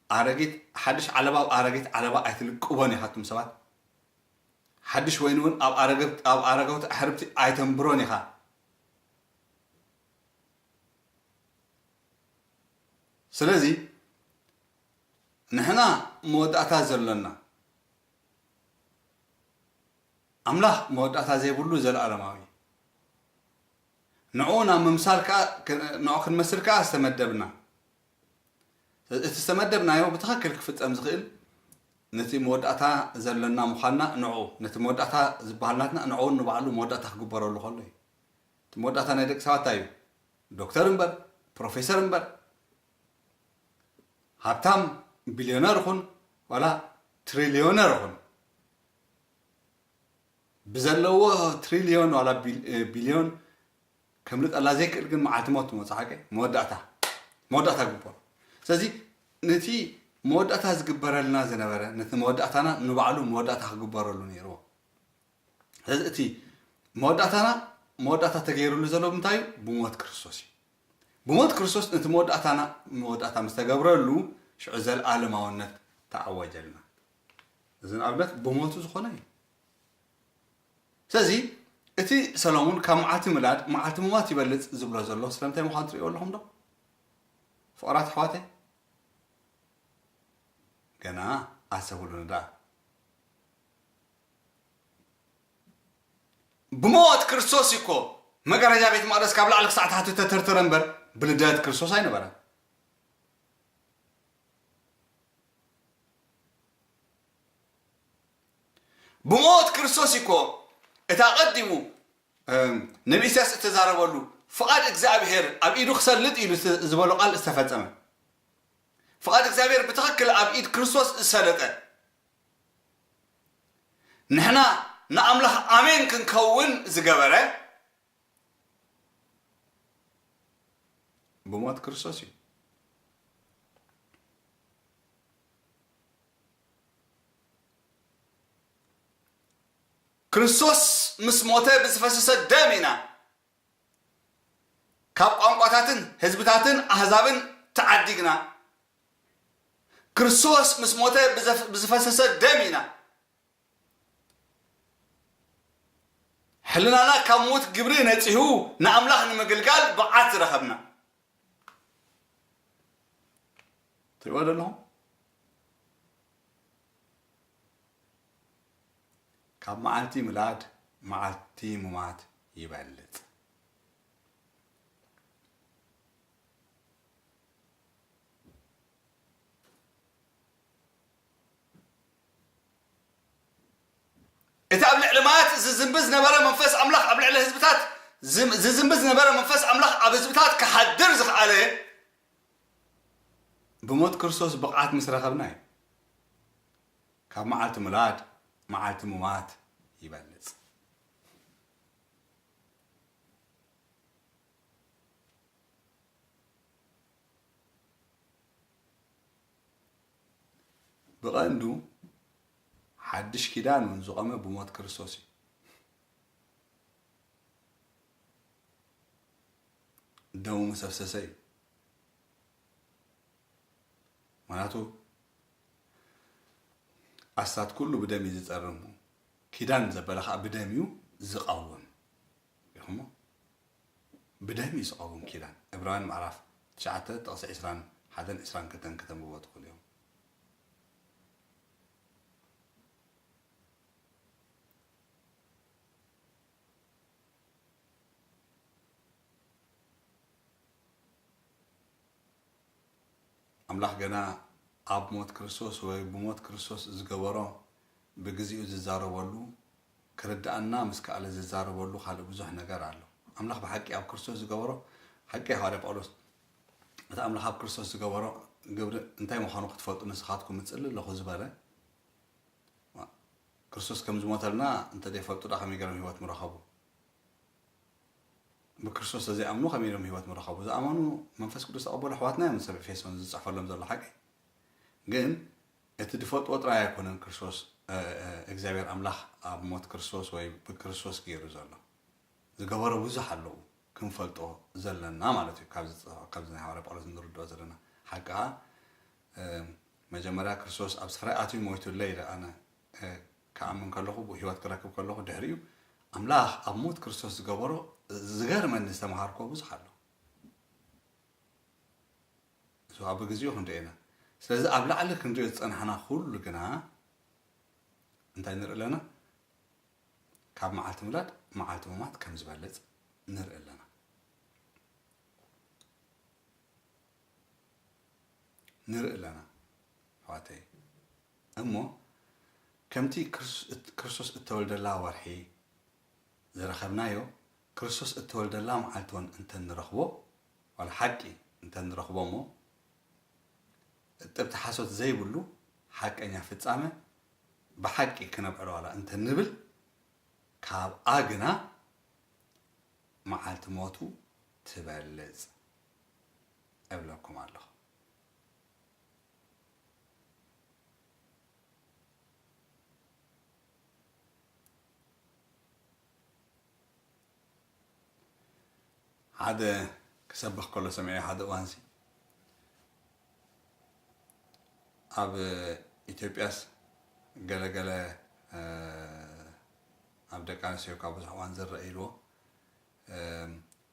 ኣረጊት፣ ሓድሽ ዓለባ ኣብ ኣረጊት ዓለባ ኣይትልቅቦን ኢኻ፣ ኣቱም ሰባት። ሓድሽ ወይኒ እውን ኣብ ኣረገብ-፣ ኣብ ኣረገውቲ ኣሕርብቲ ኣይተንብሮን ኢኻ። ስለዚ፣ ንሕና መወዳእታ ዘሎና፣ ኣምላኽ መወዳእታ ዘይብሉ ዘለኣለማዊ እዩ። ንዕኡ ናብ ምምሳል ከኣ፣ ክ-፣ ንዕኡ ክንመስል ከኣ ዝተመደብና። እቲ ዝተመደብናዮ ብትኽክል ክፍጸም ዝኽእል፣ ነቲ መወዳእታ ዘሎና ምዃንና ንዕኡ፣ ነቲ መወዳእታ ዝበሃል ናትና ንዕኡ ንባዕሉ መወዳእታ ክግበረሉ ከሎ እዩ። እቲ መወዳእታ ናይ ደቂ ሰባት እንታይ እዩ? ዶክተር እምበር፣ ፕሮፌሰር እምበር፣ ሃብታም ቢልዮነር ኹን፣ ዋላ ትሪልዮነር ኹን፣ ብዘለዎ ትሪልዮን ዋላ ቢል-፣ እ፣ ቢልዮን ከምልጠላ ዘይክእል ግን መዓልቲ ሞት ትመጽእ ሓቂ፣ መወዳእታ፣ መወዳእታ ግበሮ። ስለዚ ነቲ መወዳእታ ዝግበረልና ዝነበረ፣ ነቲ መወዳእታና ንባዕሉ መወዳእታ ክግበረሉ ነይርዎ። ስለዚ እቲ መወዳእታና፣ መወዳእታ ተገይሩሉ ዘሎ ብምንታይ እዩ? ብሞት ክርስቶስ እዩ። ብሞት ክርስቶስ ነቲ መወዳእታና፣ መወዳእታ ምስ ተገብረሉ፣ ሽዑ ዘለኣለማውነት ተኣወጀልና። እዚ ንኣብነት ብሞቱ ዝኾነ እዩ። ስለዚ እቲ ሰሎሙን ካብ መዓልቲ ምላድ መዓልቲ ምሟት ይበልጽ ዝብሎ ዘሎ ስለምንታይ ምዃኑ ትርእይዎ ኣለኹም ዶ? ፍቑራት ኣሕዋተይ፣ ገና ኣሰብሉኒ ደኣ። ብሞት ክርስቶስ እኮ መጋረጃ ቤት መቕደስ ካብ ላዕሊ ክሳዕ ታሕቲ ተተርተረ እምበር፣ ብልደት ክርስቶስ ኣይነበረን። ብሞት ክርስቶስ እኮ እቲ ኣቐዲሙ፣ እም፣ ነቢ ኢሳያስ እተዛረበሉ፣ ፍቓድ እግዚኣብሔር ኣብ ኢዱ ክሰልጥ ኢሉ ዝ-፣ ዝበሎ ቃል ዝተፈጸመ። ፍቓድ እግዚኣብሔር ብትኽክል ኣብ ኢድ ክርስቶስ ዝሰለጠ። ንሕና ንኣምላኽ ኣሜን ክንከውን ዝገበረ ብሞት ክርስቶስ እዩ። ክርስቶስ ምስ ሞተ ብዝፈሰሰ ደም ኢና ካብ ቋንቋታትን ህዝብታትን ኣህዛብን ተዓዲግና። ክርስቶስ ምስ ሞተ ብዘፍ-፣ ብዝፈሰሰ ደም ኢና። ሕልናና ካብ ሞት ግብሪ ነጺሁ ንኣምላኽ ንምግልጋል ብቕዓት ዝረኸብና። ትሪእዎ ዘለኹም? ካብ መዓልቲ ምላድ መዓልቲ ሙማት ይበልጽ። እቲ ኣብ ልዕሊ ማያት ዝዝንቢ ዝነበረ መንፈስ ኣምላኽ ኣብ ልዕሊ ህዝብታት ዝም-፣ ዝዝንቢ ዝነበረ መንፈስ ኣምላኽ ኣብ ህዝብታት ክሓድር ዝኸኣለ ብሞት ክርስቶስ ብቕዓት ምስ ረኸብና እዩ። ካብ መዓልቲ ምላድ መዓልቲ ሙማት ይበልጽ። ብቐንዱ ሓድሽ ኪዳን እውን ዝቖመ ብሞት ክርስቶስ እዩ። ደሙ ምስ ኣፍሰሰ እዩ። ምኽንያቱ ኣስታት ኩሉ ብደም እዩ ዝጸርም፣ ኪዳን ዘበለ ኸዓ ብደም እዩ ዝቐውም። ኢኹሞ? ብደም እዩ ዝቐውም ኪዳን። ዕብራውያን ምዕራፍ ትሽዓተ ጥቕሲ ዕስራን ሓደን ዕስራን ክልተን ከተንብቦ ትኽእሉ እዮም። ኣምላኽ ገና ኣብ ሞት ክርስቶስ ወይ ብሞት ክርስቶስ ዝገበሮ ብግዚኡ ዝዛረበሉ፣ ክርድኣና ምስ ከኣለ ዝዛረበሉ ካልእ ብዙሕ ነገር ኣሎ። ኣምላኽ ብሓቂ ኣብ ክርስቶስ ዝገበሮ፣ ሓቂ እዩ። ሃዋርያ ጳውሎስ እቲ ኣምላኽ ኣብ ክርስቶስ ዝገበሮ ግብሪ እንታይ ምዃኑ ክትፈልጡ ንስኻትኩም እጽሊ ኣለኹ ዝበለ፣ ክርስቶስ ከም ዝሞተልና እንተ ዘይፈልጡ ደኣ ከመይ ገይሮም ህይወት ምረኸቡ? ብክርስቶስ ዘይኣምኑ ከመይ ኢሎም ህይወት ምረኸቡ? ዝኣመኑ መንፈስ ቅዱስ ተቐበሉ ኣሕዋትና እዮም ሰብ ኤፌሶን ዝጽሕፈሎም ዘሎ ሓቂ። ግን እቲ ዝፈልጥዎ ጥራይ ኣይኮነን ክርስቶስ፣ እ፣ እ፣ እግዚኣብሔር ኣምላኽ ኣብ ሞት ክርስቶስ ወይ ብክርስቶስ ገይሩ ዘሎ። ዝገበሮ ብዙሕ ኣለዉ ክንፈልጦ ዘለና ማለት እዩ። ካብዚ ጽ-፣ ካብዚ ናይ ሃዋርያ ጳውሎስ እንርድኦ ዘለና ሓቂ ኸኣ፣ እ፣ መጀመርያ ክርስቶስ ኣብ ስፍራይ ኣትዩ ሞይቱለይ ኢለ ኣነ፣ እ፣ ክኣምን ከለኹ፣ ብህይወት ክረክብ ከለኹ፣ ድሕሪኡ ኣምላኽ ኣብ ሞት ክርስቶስ ዝገበሮ ዝገርመኒ ዝተምሃርኮ ብዙሕ ኣሎ። እሱ ኣብ ግዜኡ ክንሪኦ ኢና። ስለዚ ኣብ ላዕሊ ክንሪኦ ዝጸናሕና ኩሉ ግና እንታይ ንርኢ ኣለና? ካብ መዓልቲ ምላድ መዓልቲ ምማት ከም ዝበልጽ ንርኢ ኣለና። ንርኢ ኣለና ኣሕዋተይ። እሞ ከምቲ ክርስ-፣ እት-፣ ክርስቶስ እተወልደላ ወርሒ ዝረኸብናዮ፣ ክርስቶስ እተወልደላ መዓልቲ እውን እንተ ንረኽቦ፣ ዋላ ሓቂ እንተ ንረኽቦ እሞ፣ እጥብቲ ሓሶት ዘይብሉ ሓቀኛ ፍጻመ ብሓቂ ክነብዕሎ ዋላ እንተ ንብል፣ ካብኣ ግና መዓልቲ ሞቱ ትበልጽ እብለኩም ኣለኹ። ሓደ ክሰብኽ ከሎ ሰሚዐ ሓደ እዋንሲ፣ ኣብ ኢትዮጵያስ ገለ ገለ፣ እ፣ ኣብ ደቂ ኣንስትዮ ካብ ብዙሕ እዋን ዝረአ ኢልዎ፣ እ፣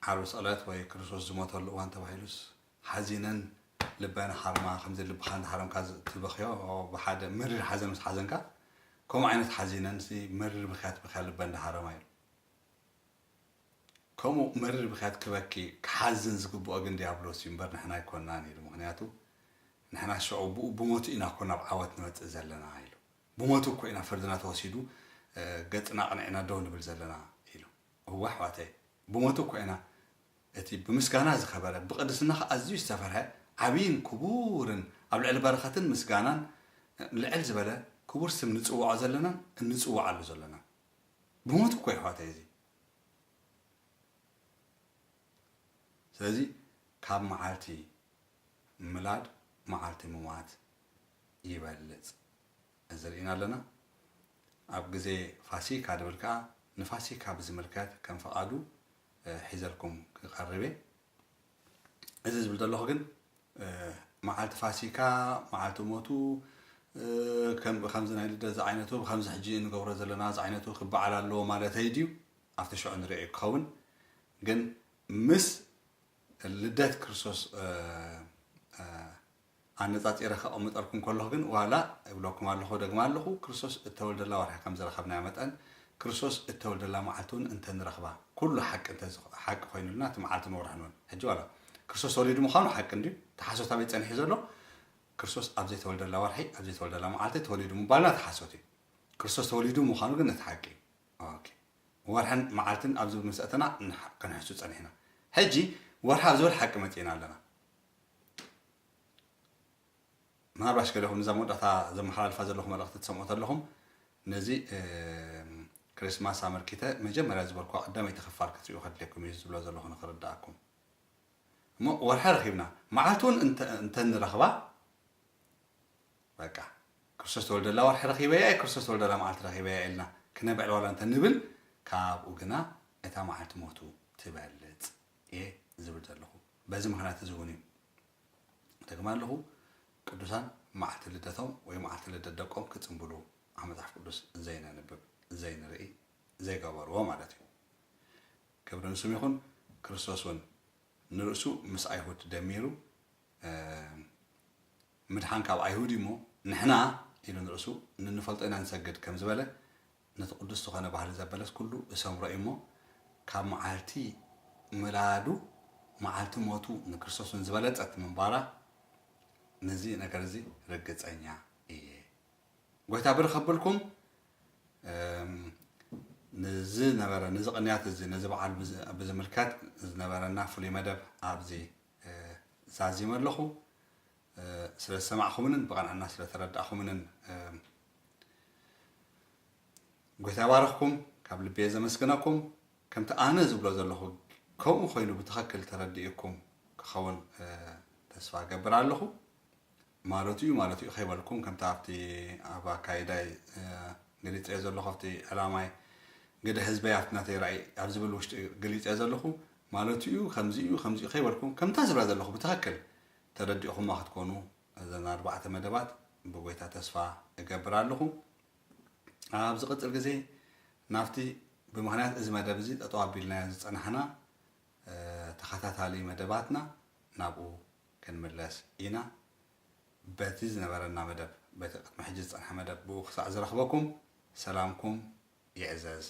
ዓርቢ ስቕለት ወይ ክርስቶስ ዝሞተሉ እዋን ተባሂሉስ ሓዚነን ልበን ሃርማ፣ ከምዚ ልብኻ እንዳሃረምካ ዝ-፣ ትበኽዮ፣ ብሓደ መሪር ሓዘን ምስ ሓዘንካ፣ ከምኡ ዓይነት ሓዚነን ሲ መሪር ብኽያት በኽያ ልበን እንዳሃረማ ኢሉ። ከምኡ መሪር ብኽያት ክበኪ፣ ክሓዝን ዝግብኦ ግን ዲያብሎስ እዩ እምበር ንሕና ኣይኮናን ኢሉ። ምኽንያቱ ንሕና ሽዑ ብኡ ብሞቱ ኢና እኮ ናብ ዓወት ንመጽእ ዘለና ኢሉ። ብሞቱ እኮ ኢና ፍርድና ተወሲዱ፣ እ፣ ገጽና ኣቕኒዕና ደው ንብል ዘለና ኢሉ። እወ ኣሕዋተይ፣ ብሞቱ እኮ ኢና እቲ ብምስጋና ዝኸበረ፣ ብቕድስና ከኣ ኣዝዩ ዝተፈርሀ፣ ዓብይን ክቡርን፣ ኣብ ልዕሊ በረኸትን ምስጋናን ልዕል ዝበለ ክቡር ስም ንጽውዖ ዘለናን እንጽውዓሉ ዘለናን። ብሞቱ እኮ እዩ ኣሕዋተይ እዚ። ስለዚ ካብ መዓልቲ ምላድ መዓልቲ ምሟት ይበልጽ። እዚ ርኢና ኣለና። ኣብ ግዜ ፋሲካ ድብል ከኣ ንፋሲካ ብዝምልከት ከም ፍቓዱ፣ እ፣ ሒዘልኩም ክቐርብ እየ። እዚ ዝብል ዘለኹ ግን፣ እ፣ መዓልቲ ፋሲካ፣ መዓልቲ ሞቱ፣ እ፣ ከም፣ ከምዚ ናይ ልደት ዝዓይነቱ፣ ከምዚ ሕጂ እንገብሮ ዘለና ዝዓይነቱ ክበዓል ኣለዎ ማለተይ ድዩ? ኣብቲ ሽዑ ንሪኦ ክኸውን። ግን ምስ ልደት ክርስቶስ ኣነፃፂረ ከቐምጠልኩም ከለኹ ግን ዋላ እብለኩም ኣለኹ፣ ደግማ ኣለኹ፣ ክርስቶስ እተወልደላ ወርሒ ከም ዝረኸብናዮ መጠን ክርስቶስ እተወልደላ መዓልቲ እውን እንተንረኽባ፣ ኩሉ ሓቂ እንተ ሓቂ ኮይኑልና እቲ መዓልትን ወርሕን እውን ሕጂ ዋላ ክርስቶስ ተወሊዱ ምዃኑ ሓቂ እንድዩ፣ እቲ ሓሶት ኣበይ ጸኒሑ ዘሎ? ክርስቶስ ኣብ ዘይተወልደላ ወርሒ ኣብ ዘይተወልደላ መዓልቲ ተወሊዱ ምባልና እቲ ሓሶት እዩ። ክርስቶስ ተወሊዱ ምዃኑ ግን እቲ ሓቂ እዩ። ኦኬ። ወርሕን መዓልትን ኣብ ዝብል ምስ ኣተና ክንሕሱ ጸኒሕና። ሕጂ ወርሒ ኣብ ዝብል ሓቂ መጺእና ኣለና። ምናልባሽ ገለኹም ነዛ መወዳእታ ዘመሓላልፋ ዘለኹ መልእኽቲ ትሰምዑ ተለኹም ነዚ ክርስማስ ኣመልኪተ መጀመርያ ዝበልኩ ቀዳመይቲ ክፋል ክትሪኡ ከድልየኩም እዩ ዝብሎ ዘለኹ ንክርዳእኩም። እሞ ወርሒ ረኺብና መዓልቲ እውን እንተንረኽባ በቃ ክርስቶስ ተወልደላ ወርሒ ረኺበያ እየ፣ ክርስቶስ ተወልደላ መዓልቲ ረኺበያ ኢልና ክነብዕል ዋላ እንተንብል ካብኡ ግና እታ መዓልቲ ሞቱ ትበልፅ እየ ዝብል ዘለኹ። በዚ ምኽንያት እዚ እውን እዩ። ደግማ ኣለኹ፣ ቅዱሳን መዓልቲ ልደቶም ወይ መዓልቲ ልደት ደቆም ክጽንብሉ ኣብ መጽሓፍ ቅዱስ ዘይነንብብ፣ ዘይንርኢ፣ ዘይገበርዎ ማለት እዩ። ክብሪ ንስም ይኹን። ክርስቶስ እውን ንርእሱ ምስ ኣይሁድ ደሚሩ ምድሓን ካብ ኣይሁድ እሞ ንሕና ኢሉ ንርእሱ ንንፈልጦ ኢና ንሰግድ ከም ዝበለ ነቲ ቅዱስ ዝኾነ ባህሊ ዘበለስ ኩሉ እሰምሮ እዩ እሞ ካብ መዓልቲ ምላዱ መዓልቲ ሞቱ ንክርስቶስ እውን ዝበለጸት ምንባራ ነዚ ነገር እዚ ርግጸኛ እየ። ጎይታ ብር ከብልኩም ንዝነበረ ንዚ ቅንያት እዚ ነዚ በዓል ብዝምልከት ዝነበረና ፍሉይ መደብ ኣብዚ ዛዚመ ኣለኹ። ስለ ዝሰማዕኹምንን ብቐንዕና ስለ ተረዳእኹምንን ጎይታ ይባርኽኩም። ካብ ልቢ እየ ዘመስግነኩም። ከምቲ ኣነ ዝብሎ ዘለኹ ከምኡ ኮይኑ ብትኸክል ተረዲእኩም ክኸውን ተስፋ እገብር ኣለኹ። ማለቱ እዩ ማለቱ እዩ ከይበልኩም ከምቲ ኣብቲ ኣብ ኣካይዳይ ገሊፀ ዘለኹ ኣብቲ ዕላማይ ግደ ህዝበይ ኣብቲ ናተይ ራእይ ኣብ ዝብል ውሽጢ ገሊፀ ዘለኹ ማለቱ እዩ ከምዚ እዩ ከምዚ እዩ ከይበልኩም ከምታ ዝብላ ዘለኹ ብትኽክል ተረዲእኹማ ክትኮኑ እዘን ኣርባዕተ መደባት ብጎይታ ተስፋ እገብር ኣለኹ። ኣብ ዝቕፅል ግዜ ናብቲ ብምኽንያት እዚ መደብ እዚ ጠጠው ኣቢልናዮ ዝፀናሕና ተኸታታሊ መደባትና ናብኡ ክንምለስ ኢና። በቲ ዝነበረና መደብ በቲ ቅድሚ ሕጂ ዝፀንሐ መደብ ብኡ ክሳዕ ዝረኽበኩም ሰላምኩም ይዕዘዝ።